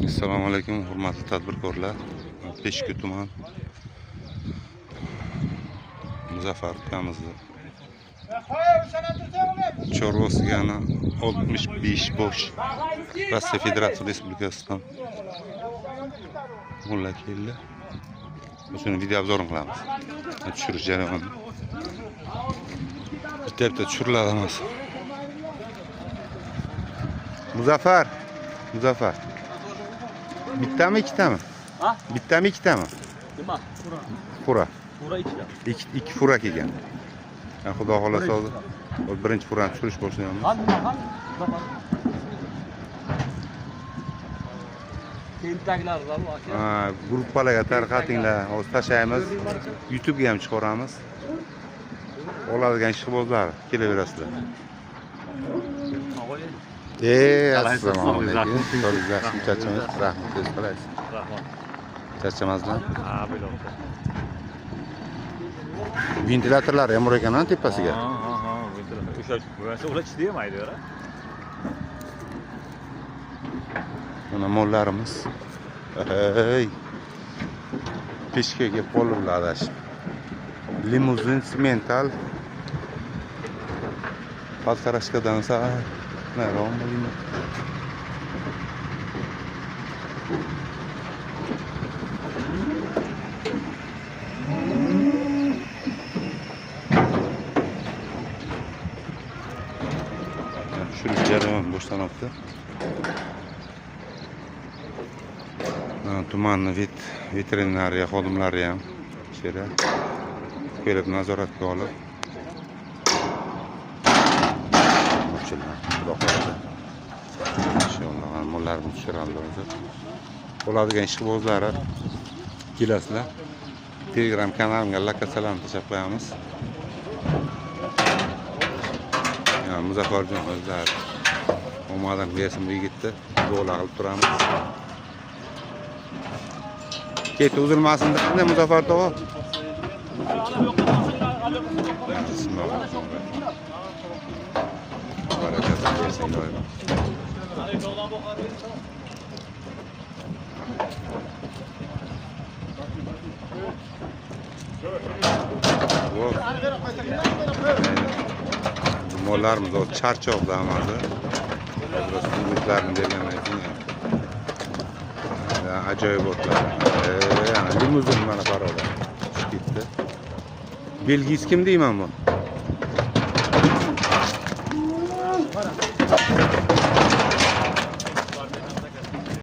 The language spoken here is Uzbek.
Assalomu alaykum, hurmatli tadbirkorlar. Peshku tuman Muzaffar ukamizni chorvasiga 65 bosh Rossiya Federatsiya Respublikasidan mollar keldi. Shuni video obzorini qilamiz. Tushirish jarayoni. Bitta-bitta tushiriladi hammasi. Muzaffar, Muzaffar. Bittami, ikkitami? Ha? Bittami, ikkitami? Nima? Fura. Fura ikkita. Ikki fura kelgan. Xudo xolasa hozir birinchi furani tushirish boshlayapmiz. Tentaklar bor aka. Ha, gruppalarga tarqatinglar. Hozir tashlaymiz. YouTube'ga ham chiqaramiz. Oladigan ishqibozlar kelaverasizlar. Assalomu alaykum. Yaxshimi, charchamaysiz? Rahmat, o'zingiz qalaysiz? Rahmat. Charchamasdan? Ha, bo'ladi. Ventilatorlar ham bor ekan, tepasiga. Ha, ha, ha, ventilator. O'sha ular chidaymaydi, ra. Mana mollarimiz. Ey. Pechkaga kelib qoliblar adashib. Limuzin simental. Paltarashkadan sal nariroq bo'lmaymi? Tushirish jarayoni boshlanyapti. Tumanni veterinariya xodimlari ham shu kelib nazoratga olib xudo xohlasa inshaalloh mollarimizni tushiramiz hozir. Oladigan ishqibozlari kelasizlar. Telegram kanalimga lokatsiyalarni tashlab qo'yamiz. Muzaffarjon o'zlari omadini bersin bu yigitni, duolar qilib turamiz. Ketdi uzilmasin deb Muzaffar tog'a. Barakat bersin doimo. Mollarimiz hozir charchoqda hammasi. Hozir suvlarni bergandan keyin ajoyib otlar. Ana limuzin mana paroda tushib ketdi. Belgisi kim deyman bu?